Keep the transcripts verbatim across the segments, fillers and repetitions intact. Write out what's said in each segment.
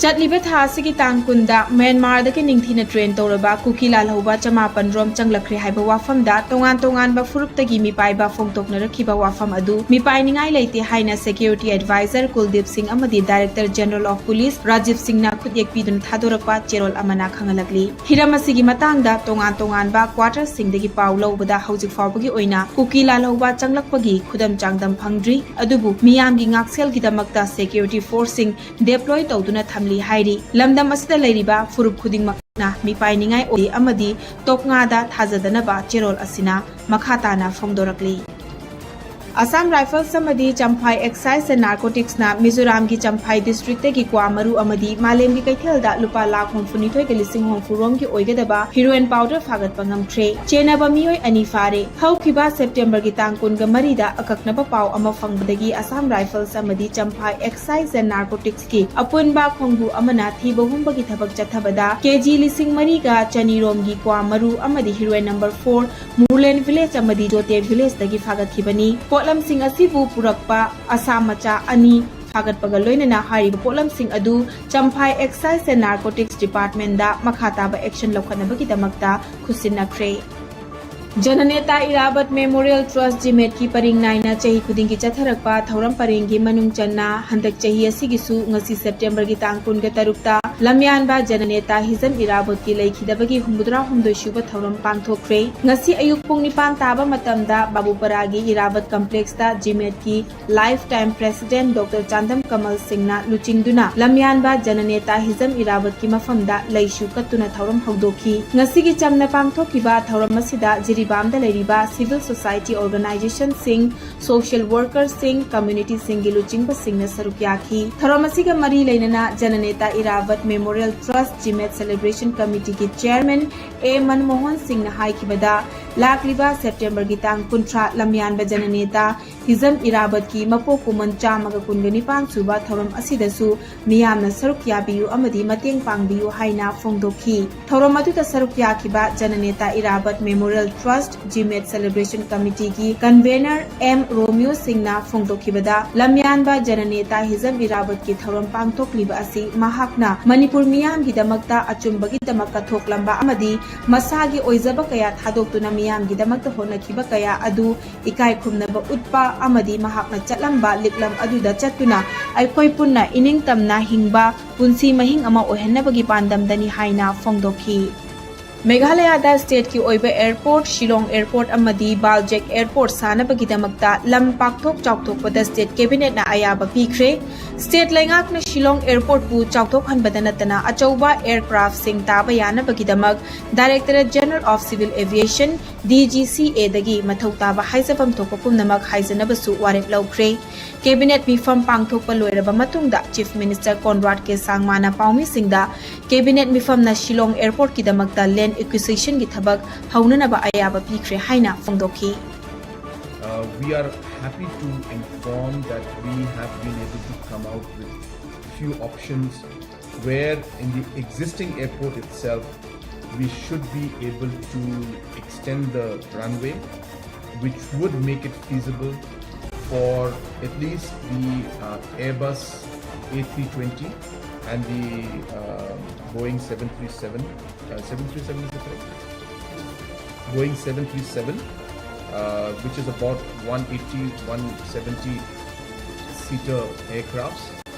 ꯆꯠꯂꯤꯕ ꯊꯥ ꯑꯁꯤꯒꯤ ꯇꯥꯡ ꯀꯨꯟꯗ ꯃ꯭ꯌꯥꯟꯃꯥꯔꯗꯒꯤ ꯅꯤꯡꯊꯤꯅ train ꯇꯧꯔꯕ ꯀꯨꯀꯤ ꯂꯥꯜꯍꯧꯕ ꯆꯃꯥꯄꯟ ꯔꯣꯝ ꯆꯪꯂꯛꯈ꯭ꯔꯦ ꯍꯥꯏꯕ ꯋꯥꯐꯝꯗ ꯇꯣꯉꯥꯟ ꯇꯣꯉꯥꯟꯕ ꯐꯨꯔꯨꯞꯇꯒꯤ ꯃꯤꯄꯥꯏꯕ ꯐꯣꯡꯗꯣꯛꯅꯔꯛꯈꯤꯕ ꯋꯥꯐꯝ ꯑꯗꯨ ꯃꯤꯄꯥꯏꯅꯤꯡꯉꯥꯏ ꯂꯩꯇꯦ ꯍꯥꯏꯅ security advisor ꯀꯨꯜꯗꯤꯞ ꯁꯤꯡ ꯑꯃꯗꯤ Director General of Police Rajiv ꯁꯤꯡꯅ ꯈꯨꯠꯌꯦꯛ ꯄꯤꯗꯨꯅ ꯊꯥꯗꯣꯔꯛꯄ ꯆꯦꯔꯣꯜ ꯑꯃꯅ ꯈꯪꯍꯜꯂꯛꯂꯤ꯫ ꯍꯤꯔꯝ ꯑꯁꯤꯒꯤ ꯃꯇꯥꯡꯗ ꯇꯣꯉꯥꯟ ꯇꯣꯉꯥꯟꯕ quarter ꯁꯤꯡꯗꯒꯤ ꯄꯥꯎ ꯂꯧꯕꯗ ꯍꯧꯖꯤꯛ ꯐꯥꯎꯕꯒꯤ ꯑꯣꯏꯅ ꯀꯨꯀꯤ ꯂꯥꯜꯍꯧꯕ ꯆꯪꯂꯛꯄꯒꯤ ꯈꯨꯗꯝ ꯆꯥꯡꯗꯝ ꯐꯪꯗ꯭ꯔꯤ, ꯑꯗꯨꯕꯨ ꯃꯤꯌꯥꯝꯒꯤ ꯉꯥꯛꯁꯦꯜꯒꯤꯗꯃꯛꯇ security force ꯁꯤꯡ deploy ꯇꯧꯗꯨꯅ ꯊꯝꯂꯤ ꯍꯥꯏꯔꯤ꯫ ꯂꯝꯗꯝ ꯑꯁꯤꯗ ꯂꯩꯔꯤꯕ ꯐꯨꯔꯨꯞ ꯈꯨꯗꯤꯡꯃꯛꯅ ꯃꯤꯄꯥꯏꯅꯤꯡꯉꯥꯏ ꯑꯣꯏ ꯑꯃꯗꯤ ꯇꯣꯛꯉꯥꯗ ꯊꯥꯖꯗꯅꯕ ꯆꯦꯔꯣꯜ ꯑꯁꯤꯅ ꯃꯈꯥ ꯇꯥꯅ ꯐꯣꯡꯗꯣꯔꯛꯂꯤ꯫ Assam Rifles ꯑꯃꯗꯤ Champhai Excise and Narcotics ꯅ ꯃꯤꯖꯣꯔꯥꯝꯒꯤ ꯆꯝꯐꯥꯏ district ꯇꯒꯤ ꯀ꯭ꯋꯥ ꯃꯔꯨ ꯑꯃꯗꯤ ꯃꯥꯂꯦꯝꯒꯤ ꯀꯩꯊꯦꯜꯗ ꯂꯨꯄꯥ ꯂꯥꯈ ꯍꯨꯝꯐꯨꯅꯤꯊꯣꯏꯒ ꯂꯤꯁꯤꯡ ꯍꯨꯝꯐꯨ ꯔꯣꯝꯒꯤ ꯑꯣꯏꯒꯗꯕ heroin powder ꯐꯥꯒꯠꯄ ꯉꯝꯈ꯭ꯔꯦ꯫ ꯆꯦꯟꯅꯕ ꯃꯤꯑꯣꯏ ꯑꯅꯤ ꯐꯥꯔꯦ꯫ ꯍꯧꯈꯤꯕ September ꯒꯤ ꯇꯥꯡ ꯀꯨꯟꯒ ꯃꯔꯤꯗ ꯑꯀꯛꯅꯕ ꯄꯥꯎ ꯑꯃ ꯐꯪꯕꯗꯒꯤ Assam Rifles ꯑꯃꯗꯤ Champhai Excise and Narcotics ꯀꯤ ꯑꯄꯨꯟꯕ ꯈꯣꯡꯕꯨ ꯑꯃꯅ ꯊꯤꯕ ꯍꯨꯝꯕꯒꯤ ꯊꯕꯛ ꯆꯠꯊꯕꯗ ꯀꯦꯖꯤ ꯂꯤꯁꯤꯡ ꯃꯔꯤꯒ ꯆꯅꯤ ꯔꯣꯝꯒꯤ ꯀ꯭ꯋꯥ ꯃꯔꯨ ꯑꯃꯗꯤ heroin number four ꯃꯨꯔꯂꯦꯟ village ꯑꯃꯗꯤ ꯖꯣꯇꯦ village ꯇꯒꯤ ꯐꯥꯒꯠꯈꯤꯕꯅꯤ꯫ ꯄꯣꯠꯂꯝꯁꯤꯡ ꯑꯁꯤꯕꯨ ꯄꯨꯔꯛꯄ ꯑꯁꯥꯝ ꯃꯆꯥ ꯑꯅꯤ ꯐꯥꯒꯠꯄꯒ ꯂꯣꯏꯅꯅ ꯍꯥꯏꯔꯤꯕ ꯄꯣꯠꯂꯝꯁꯤꯡ ꯑꯗꯨ Champhai Excise and Narcotics Department ꯗ ꯃꯈꯥ ꯇꯥꯕ action ꯂꯧꯈꯠꯅꯕꯒꯤꯗꯃꯛꯇ ꯈꯨꯠꯁꯤꯟꯅꯈ꯭ꯔꯦ꯫ ꯖꯅꯅꯦꯇꯥ ꯏꯔꯥꯕꯠ Memorial Trust, ꯖꯤꯃꯦꯠꯀꯤ ꯄꯔꯤꯡ ꯅꯥꯏꯅ ꯆꯍꯤ ꯈꯨꯗꯤꯡꯒꯤ ꯆꯠꯊꯔꯛꯄ ꯊꯧꯔꯝ ꯄꯔꯦꯡꯒꯤ ꯃꯅꯨꯡ ꯆꯟꯅ ꯍꯟꯗꯛ ꯆꯍꯤ ꯑꯁꯤꯒꯤꯁꯨ ꯉꯁꯤ September ꯒꯤ ꯇꯥꯡ ꯀꯨꯟꯒ ꯇꯔꯨꯛꯇ ꯂꯝꯌꯥꯟꯕ ꯖꯅꯅꯦꯇꯥ ꯍꯤꯖꯝ ꯏꯔꯥꯕꯠꯀꯤ ꯂꯩꯈꯤꯗꯕꯒꯤ ꯍꯨꯝꯐꯨꯇꯔꯥ ꯍꯨꯝꯗꯣꯏ ꯁꯨꯕ ꯊꯧꯔꯝ ꯄꯥꯡꯊꯣꯛꯈ꯭ꯔꯦ꯫ ꯉꯁꯤ ꯑꯌꯨꯛ ꯄꯨꯡ ꯅꯤꯄꯥꯟ ꯇꯥꯕ ꯃꯇꯝꯗ ꯕꯥꯕꯨꯄꯔꯥꯒꯤ ꯏꯔꯥꯕꯠ complex ꯇ ꯖꯤꯃꯦꯠꯀꯤ lifetime president Doctor ꯆꯥꯟꯗꯝ ꯀꯃꯜ ꯁꯤꯡꯅ ꯂꯨꯆꯤꯡꯗꯨꯅ ꯂꯝꯌꯥꯟꯕ ꯖꯅꯅꯦꯇꯥ ꯍꯤꯖꯝ ꯏꯔꯥꯕꯠꯀꯤ ꯃꯐꯝꯗ ꯂꯩꯁꯨ ꯀꯠꯇꯨꯅ ꯊꯧꯔꯝ ꯍꯧꯗꯣꯛꯈꯤ꯫ ꯉꯁꯤꯒꯤ ꯆꯝꯅ ꯄꯥꯡꯊꯣꯛꯈꯤꯕ ꯊꯧꯔꯝ ꯑꯁꯤꯗ ꯖꯤꯔꯤꯕꯥꯝꯗ ꯂꯩꯔꯤꯕ civil society organization ꯁꯤꯡ, social worker ꯁꯤꯡ, community ꯁꯤꯡꯒꯤ ꯂꯨꯆꯤꯡꯕꯁꯤꯡꯅ ꯁꯔꯨꯛ ꯌꯥꯈꯤ꯫ ꯊꯧꯔꯝ ꯑꯁꯤꯒ ꯃꯔꯤ ꯂꯩꯅꯅ ꯖꯅꯅꯦꯇꯥ ꯏꯔꯥꯕꯠ Memorial Trust, ꯖꯤꯃꯦꯠ Celebration Committee ꯒꯤ chairman ꯑꯦ ꯃꯟꯃꯣꯍꯟ ꯁꯤꯡꯅ ꯍꯥꯏꯈꯤꯕꯗ, ꯂꯥꯛꯂꯤꯕ September ꯒꯤ ꯇꯥꯡ ꯀꯨꯟꯊ꯭ꯔꯥ ꯂꯝꯌꯥꯟꯕ ꯖꯅꯅꯦꯇꯥ ꯍꯤꯖꯝ ꯏꯔꯥꯕꯠꯀꯤ ꯃꯄꯣꯛ ꯀꯨꯝꯑꯣꯟ ꯆꯥꯝꯃꯒ ꯀꯨꯟꯒ ꯅꯤꯄꯥꯟ ꯁꯨꯕ ꯊꯧꯔꯝ ꯑꯁꯤꯗꯁꯨ ꯃꯤꯌꯥꯝꯅ ꯁꯔꯨꯛ ꯌꯥꯕꯤꯌꯨ ꯑꯃꯗꯤ ꯃꯇꯦꯡ ꯄꯥꯡꯕꯤꯌꯨ ꯍꯥꯏꯅ ꯐꯣꯡꯗꯣꯛꯈꯤ꯫ ꯊꯧꯔꯝ ꯑꯗꯨꯗ ꯁꯔꯨꯛ ꯌꯥꯈꯤꯕ ꯖꯅꯅꯦꯇꯥ ꯏꯔꯥꯕꯠ ꯃꯦꯃꯣꯔꯤꯌꯦꯜ ꯇ꯭ꯔꯁꯠ ꯖꯤꯃꯦꯠ ꯁꯦꯂꯦꯕ꯭ꯔꯦꯁꯟ ꯀꯃꯤꯇꯤꯒꯤ ꯀꯟꯚꯦꯅꯔ ꯑꯦꯝ ꯔꯣꯃꯤꯌꯣ ꯁꯤꯡꯅ ꯐꯣꯡꯗꯣꯛꯈꯤꯕꯗ, ꯂꯝꯌꯥꯟꯕ ꯖꯅꯅꯦꯇꯥ ꯍꯤꯖꯝ ꯏꯔꯥꯕꯠꯀꯤ ꯊꯧꯔꯝ ꯄꯥꯡꯊꯣꯛꯂꯤꯕ ꯑꯁꯤ ꯃꯍꯥꯛꯅ ꯃꯅꯤꯄꯨꯔ ꯃꯤꯌꯥꯝꯒꯤꯗꯃꯛꯇ ꯑꯆꯨꯝꯕꯒꯤꯗꯃꯛ ꯀꯠꯊꯣꯛꯂꯝꯕ ꯑꯃꯗꯤ ꯃꯁꯥꯒꯤ ꯑꯣꯏꯖꯕ ꯀꯌꯥ ꯊꯥꯗꯣꯛꯇꯨꯅ ꯃꯤꯌꯥꯝꯒꯤꯗꯃꯛꯇ ꯍꯣꯠꯅꯈꯤꯕ ꯀꯌꯥ ꯑꯗꯨ ꯏꯀꯥꯏ ꯈꯨꯝꯅꯕ ꯎꯠꯄ ꯑꯃꯗꯤ ꯃꯍꯥꯛꯅ ꯆꯠꯂꯝꯕ ꯂꯤꯛꯂꯝ ꯑꯗꯨꯗ ꯆꯠꯇꯨꯅ ꯑꯩꯈꯣꯏ ꯄꯨꯟꯅ ꯏꯅꯤꯡꯇꯝꯅ ꯍꯤꯡꯕ ꯄꯨꯟꯁꯤ ꯃꯍꯤꯡ ꯑꯃ ꯑꯣꯏꯍꯟꯅꯕꯒꯤ ꯄꯥꯟꯗꯝꯗꯅꯤ ꯍꯥꯏꯅ ꯐꯣꯡꯗꯣꯛꯈꯤ꯫ ꯃꯦꯘꯥꯂꯌꯥꯗ ꯁ꯭ꯇꯦꯠꯀꯤ ꯑꯣꯏꯕ ꯑꯦꯌꯔꯄꯣꯔꯠ, ꯁꯤꯂꯣꯡ ꯑꯦꯌꯔꯄꯣꯔꯠ ꯑꯃꯗꯤ ꯕꯥꯜꯖꯦꯛ ꯑꯦꯌꯔꯄꯣꯔꯠ ꯁꯥꯅꯕꯒꯤꯗꯃꯛꯇ ꯂꯝ ꯄꯥꯛꯊꯣꯛ ꯆꯥꯎꯊꯣꯛꯄꯗ ꯁ꯭ꯇꯦꯠ ꯀꯦꯕꯤꯅꯦꯠꯅ ꯑꯌꯥꯕ ꯄꯤꯈ꯭ꯔꯦ꯫ ꯁ꯭ꯇꯦꯠ ꯂꯩꯉꯥꯛꯅ ꯁꯤꯂꯣꯡ ꯑꯦꯌꯔꯄꯣꯔꯠꯄꯨ ꯆꯥꯎꯊꯣꯛꯍꯟꯕꯗ ꯅꯠꯇꯅ ꯑꯆꯧꯕ ꯑꯦꯌꯔꯀ꯭ꯔꯥꯐꯁꯤꯡ ꯇꯥꯕ ꯌꯥꯅꯕꯒꯤꯗꯃꯛ Directorate General of Civil Aviation, D G C Aꯗꯒꯤ ꯃꯊꯧ ꯇꯥꯕ ꯍꯥꯏꯖꯐꯝ ꯊꯣꯛꯄ ꯄꯨꯝꯅꯃꯛ ꯍꯥꯏꯖꯅꯕꯁꯨ ꯋꯥꯔꯦꯞ ꯂꯧꯈ꯭ꯔꯦ꯫ ꯀꯦꯕꯤꯅꯦꯠ ꯃꯤꯐꯝ ꯄꯥꯡꯊꯣꯛꯄ ꯂꯣꯏꯔꯕ ꯃꯇꯨꯡꯗ ꯆꯤꯐ ꯃꯤꯅꯤꯁꯇꯔ ꯀꯣꯟꯔꯥꯗ ꯀꯦ ꯁꯥꯡꯃꯥꯅ ꯄꯥꯎꯃꯤꯁꯤꯡꯗ ꯀꯦꯕꯤꯅꯦꯠ ꯃꯤꯐꯝꯅ ꯁꯤꯂꯣꯡ ꯑꯦꯌꯔꯄꯣꯔꯠꯀꯤꯗꯃꯛꯇ ꯂꯦꯟꯗ ꯑꯦꯀ꯭ꯋꯤꯖꯤꯁꯟꯒꯤ ꯊꯕꯛ ꯍꯧꯅꯅꯕ ꯑꯌꯥꯕ ꯄꯤꯈ꯭ꯔꯦ ꯍꯥꯏꯅ ꯐꯣꯡꯗꯣꯛꯈꯤ꯫ Uh, we are happy to inform that we have been able to come out with few options where in the existing airport itself we should be able to extend the runway, which would make it feasible for at least the uh, Airbus A three twenty and the uh, Boeing seven three seven. Uh, seven three seven is the correct? Boeing seven three seven, uh, which is about one eighty, one seventy seater aircrafts.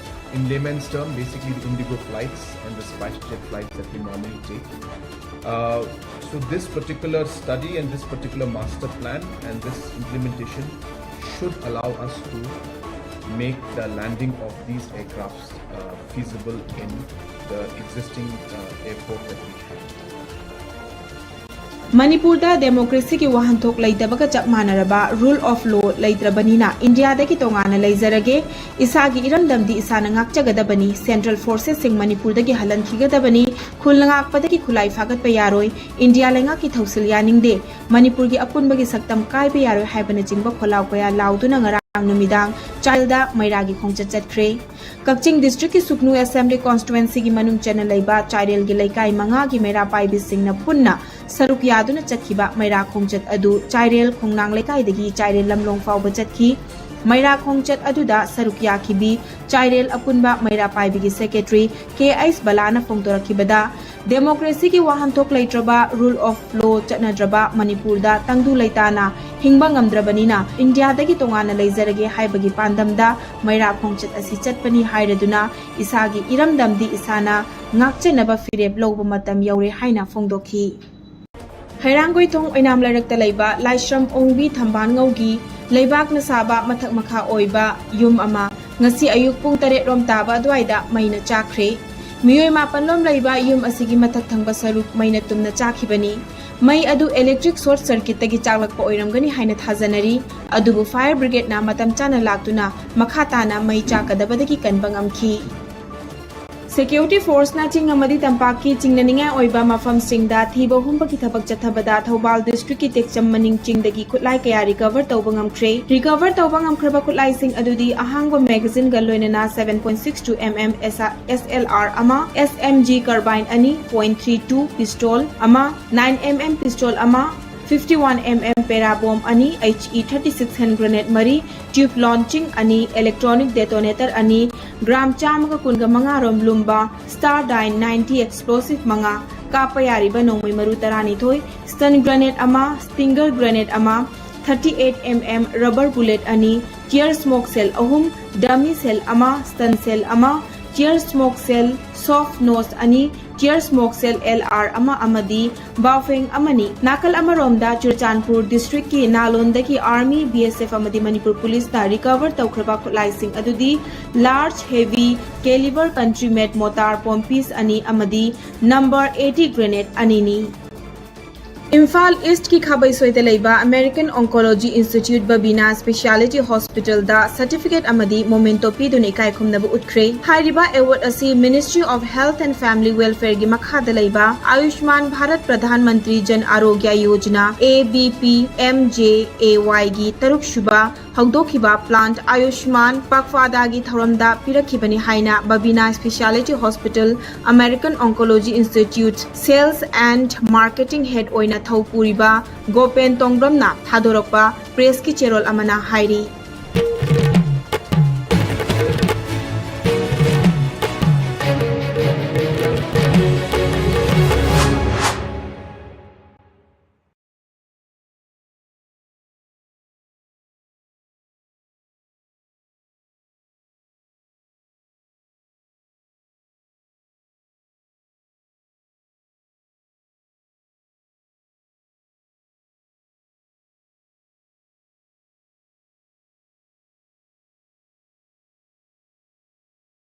In layman's term, basically the Indigo flights and the SpiceJet flights that we normally take. Uh, so this particular study and this particular master plan and this implementation should allow us to make the landing of these aircrafts uh, feasible in the existing uh, airport that we have. ꯃꯅꯤꯄꯨꯔꯗ ꯗꯦꯃꯣꯀ꯭ꯔꯦꯁꯤꯒꯤ ꯋꯥꯍꯟꯊꯣꯛ ꯂꯩꯇꯕꯒ ꯆꯞ ꯃꯥꯟꯅꯔꯕ rule of ꯂꯣ ꯂꯩꯇ꯭ꯔꯕꯅꯤꯅ ꯏꯟꯗꯤꯌꯥꯗꯒꯤ ꯇꯣꯉꯥꯟꯅ ꯂꯩꯖꯔꯒꯦ, ꯏꯁꯥꯒꯤ ꯏꯔꯝꯗꯝꯗꯤ ꯏꯁꯥꯅ ꯉꯥꯛꯆꯒꯗꯕꯅꯤ, central ꯐꯣꯔꯁꯦꯁꯁꯤꯡ ꯃꯅꯤꯄꯨꯔꯗꯒꯤ ꯍꯜꯍꯟꯈꯤꯒꯗꯕꯅꯤ, ꯈꯨꯜ ꯉꯥꯛꯄꯗꯒꯤ ꯈꯨꯠꯂꯥꯏ ꯐꯥꯒꯠꯄ ꯌꯥꯔꯣꯏ, ꯏꯟꯗꯤꯌꯥ ꯂꯩꯉꯥꯛꯀꯤ ꯊꯧꯁꯤꯜ ꯌꯥꯅꯤꯡꯗꯦ, ꯃꯅꯤꯄꯨꯔꯒꯤ ꯑꯄꯨꯟꯕꯒꯤ ꯁꯛꯇꯝ ꯀꯥꯏꯕ ꯌꯥꯔꯣꯏ ꯍꯥꯏꯕꯅꯆꯤꯡꯕ ꯈꯣꯜꯂꯥꯎ ꯀꯌꯥ ꯂꯥꯎꯗꯨꯅ ꯉꯔꯥꯡ ꯅꯨꯃꯤꯗꯥꯡ ꯆꯥꯏꯔꯦꯜꯗ ꯃꯩꯔꯥꯒꯤ ꯈꯣꯡꯆꯠ ꯆꯠꯈ꯭ꯔꯦ꯫ ꯀꯛꯆꯤꯡ ꯗꯤꯁꯇ꯭ꯔꯤꯛꯀꯤ ꯁꯨꯛꯅꯨ ꯑꯦꯁꯦꯝꯕ꯭ꯂꯤ ꯀꯣꯟꯁꯇꯤꯇ꯭ꯋꯦꯟꯁꯤꯒꯤ ꯃꯅꯨꯡ ꯆꯟꯅ ꯂꯩꯕ ꯆꯥꯏꯔꯦꯜꯒꯤ ꯂꯩꯀꯥꯏ ꯃꯉꯥꯒꯤ ꯃꯩꯔꯥ ꯄꯥꯏꯕꯤꯁꯤꯡꯅ ꯄꯨꯟꯅ ꯁꯔꯨꯛ ꯌꯥꯗꯨꯅ ꯆꯠꯈꯤꯕ ꯃꯩꯔꯥ ꯈꯣꯡꯆꯠ ꯑꯗꯨ ꯆꯥꯏꯔꯦꯜ ꯈꯣꯡꯅꯥꯡ ꯂꯩꯀꯥꯏꯗꯒꯤ ꯆꯥꯏꯔꯦꯜ ꯂꯝꯂꯣꯡ ꯐꯥꯎꯕ ꯆꯠꯈꯤ꯫ ꯃꯩꯔꯥ ꯈꯣꯡꯆꯠ ꯑꯗꯨꯗ ꯁꯔꯨꯛ ꯌꯥꯈꯤꯕꯤ ꯆꯥꯏꯔꯦꯜ ꯑꯄꯨꯟꯕ ꯃꯩꯔꯥ ꯄꯥꯏꯕꯤꯒꯤ ꯁꯦꯀ꯭ꯔꯦꯇꯔꯤ ꯀꯦ ꯑꯩꯁ ꯕꯂꯥꯅ ꯐꯣꯡꯗꯣꯔꯛꯈꯤꯕꯗ, ꯗꯦꯃꯣꯀ꯭ꯔꯦꯁꯤꯒꯤ ꯋꯥꯍꯟꯊꯣꯛ ꯂꯩꯇ꯭ꯔꯕ, ꯔꯨꯜ ꯑꯣꯐ ꯂꯣ ꯆꯠꯅꯗ꯭ꯔꯕ ꯃꯅꯤꯄꯨꯔꯗ ꯇꯪꯗꯨ ꯂꯩꯇꯥꯅ ꯍꯤꯡꯕ ꯉꯝꯗ꯭ꯔꯕꯅꯤꯅ ꯏꯟꯗꯤꯌꯥꯗꯒꯤ ꯇꯣꯉꯥꯟꯅ ꯂꯩꯖꯔꯒꯦ ꯍꯥꯏꯕꯒꯤ ꯄꯥꯟꯗꯝꯗ ꯃꯩꯔꯥ ꯈꯣꯡꯆꯠ ꯑꯁꯤ ꯆꯠꯄꯅꯤ ꯍꯥꯏꯔꯗꯨꯅ ꯏꯁꯥꯒꯤ ꯏꯔꯝꯗꯝꯗꯤ ꯏꯁꯥꯅ ꯉꯥꯛꯆꯅꯕ ꯐꯤꯔꯦꯞ ꯂꯧꯕ ꯃꯇꯝ ꯌꯧꯔꯦ ꯍꯥꯏꯅ ꯐꯣꯡꯗꯣꯛꯈꯤ꯫ ꯍꯩꯔꯥꯡꯒꯣꯏꯊꯣꯡ ꯑꯣꯏꯅꯥꯝ ꯂꯩꯔꯛꯇ ꯂꯩꯕ ꯂꯥꯏꯁ꯭ꯔꯝ ꯑꯣꯡꯕꯤ ꯊꯝꯕꯥꯜꯉꯧꯒꯤ ꯂꯩꯕꯥꯛꯅ ꯁꯥꯕ ꯃꯊꯛ ꯃꯈꯥ ꯑꯣꯏꯕ ꯌꯨꯝ ꯑꯃ ꯉꯁꯤ ꯑꯌꯨꯛ ꯄꯨꯡ ꯇꯔꯦꯠ ꯔꯣꯝ ꯇꯥꯕ ꯑꯗꯨꯋꯥꯏꯗ ꯃꯩꯅ ꯆꯥꯛꯈ꯭ꯔꯦ꯫ ꯃꯤꯑꯣꯏ ꯃꯥꯄꯟ ꯂꯣꯝ ꯂꯩꯕ ꯌꯨꯝ ꯑꯁꯤꯒꯤ ꯃꯊꯛ ꯊꯪꯕ ꯁꯔꯨꯛ ꯃꯩꯅ ꯇꯨꯝꯅ ꯆꯥꯛꯈꯤꯕꯅꯤ꯫ ꯃꯩ ꯑꯗꯨ electric short circuitꯇꯒꯤ ꯆꯥꯛꯂꯛꯄ ꯑꯣꯏꯔꯝꯒꯅꯤ ꯍꯥꯏꯅ ꯊꯥꯖꯅꯔꯤ꯫ ꯑꯗꯨꯕꯨ fire brigadeꯅ ꯃꯇꯝ ꯆꯥꯅ ꯂꯥꯛꯇꯨꯅ ꯃꯈꯥ ꯇꯥꯅ ꯃꯩ ꯆꯥꯛꯀꯗꯕꯗꯒꯤ ꯀꯟꯕ ꯉꯝꯈꯤ꯫ Security forceꯅ ꯆꯤꯡ ꯑꯃꯗꯤ ꯇꯝꯄꯥꯛꯀꯤ ꯆꯤꯡꯅꯅꯤꯡꯉꯥꯏ ꯑꯣꯏꯕ ꯃꯐꯝꯁꯤꯡꯗ ꯊꯤꯕ ꯍꯨꯝꯕꯒꯤ ꯊꯕꯛ ꯆꯠꯊꯕꯗ ꯊꯧꯕꯥꯜ districtꯀꯤ ꯇꯦꯛꯆꯝ ꯃꯅꯤꯡ ꯆꯤꯡꯗꯒꯤ ꯈꯨꯠꯂꯥꯏ ꯀꯌꯥ recover ꯇꯧꯕ ꯉꯝꯈ꯭ꯔꯦ꯫ Recover ꯇꯧꯕ ꯉꯝꯈ꯭ꯔꯕ ꯈꯨꯠꯂꯥꯏꯁꯤꯡ ꯑꯗꯨꯗꯤ ꯑꯍꯥꯡꯕ magazineꯒ ꯂꯣꯏꯅꯅ seven point six two mm SLR ꯑꯃ, SMG carbine ꯑꯅꯤ, point three two pistol ꯑꯃ, nine mm pistol ꯑꯃ, fifty one mm para bomb ꯑꯅꯤ, HE thirty six hand grenade ꯃꯔꯤ, tube launching ꯑꯅꯤ, electronic detonator ꯑꯅꯤ, gram ꯆꯥꯝꯃꯒ ꯀꯨꯟꯒ ꯃꯉꯥ ꯔꯣꯝ ꯂꯨꯝꯕ Stardyne ninety explosive ꯃꯉꯥ, ꯀꯥꯞꯄ ꯌꯥꯔꯤꯕ ꯅꯣꯡꯃꯩ ꯃꯔꯨ ꯇꯔꯥꯅꯤꯊꯣꯏ, stun grenade ꯑꯃ, Stinger grenade ꯑꯃ, thirty eight mm rubber bullet ꯑꯅꯤ, tear smoke shell ꯑꯍꯨꯝ, dummy shell ꯑꯃ, stun shell ꯑꯃ, tear smoke shell soft nose ꯑꯅꯤ, tear smoke shell LR ꯑꯃ ꯑꯃꯗꯤ ꯕꯥꯐꯦꯡ ꯑꯃꯅꯤ꯫ ꯅꯥꯀꯜ ꯑꯃꯔꯣꯝꯗ ꯆꯨꯔꯆꯥꯟꯄꯨꯔ districtꯀꯤ ꯅꯥꯂꯣꯟꯗꯒꯤ Army, BSF ꯑꯃꯗꯤ ꯃꯅꯤꯄꯨꯔ Policeꯅ recover ꯇꯧꯈ꯭ꯔꯕ ꯈꯨꯠꯂꯥꯏꯁꯤꯡ ꯑꯗꯨꯗꯤ large heavy caliber country made mortar ꯄꯣꯝꯄꯤꯁ ꯑꯅꯤ ꯑꯃꯗꯤ number eighty grenade ꯑꯅꯤꯅꯤ꯫ ꯏꯝꯐꯥꯜ ꯏꯁ꯭ꯠꯀꯤ ꯈꯥꯕꯩꯁꯣꯏꯗ ꯂꯩꯕ American Oncology Institute Babina Speciality Hospitalꯗ certificate ꯑꯃꯗꯤ memento ꯄꯤꯗꯨꯅ ꯏꯀꯥꯏ ꯈꯨꯝꯅꯕ ꯎꯠꯈ꯭ꯔꯦ꯫ ꯍꯥꯏꯔꯤꯕ award ꯑꯁꯤ Ministry of Health and Family Welfareꯒꯤ ꯃꯈꯥꯗ ꯂꯩꯕ Ayushman Bharat Pradhan Mantri Jan Arogya Yojana, ABPMJAYꯒꯤ ꯇꯔꯨꯛꯁꯨꯕ ꯍꯧꯗꯣꯛꯈꯤꯕ Plant Ayushman Pakhwadagi ꯊꯧꯔꯝꯗ ꯄꯤꯔꯛꯈꯤꯕꯅꯤ ꯍꯥꯏꯅ Babina Speciality Hospital American Oncology Institute Sales and Marketing Head ꯑꯣꯏꯅ ꯊꯧ ꯄꯨꯔꯤꯕ ꯒꯣꯄꯦꯟ ꯇꯣꯡꯕ꯭ꯔꯝꯅ ꯊꯥꯗꯣꯔꯛꯄ pressꯀꯤ ꯆꯦꯔꯣꯜ ꯑꯃꯅ ꯍꯥꯏꯔꯤ꯫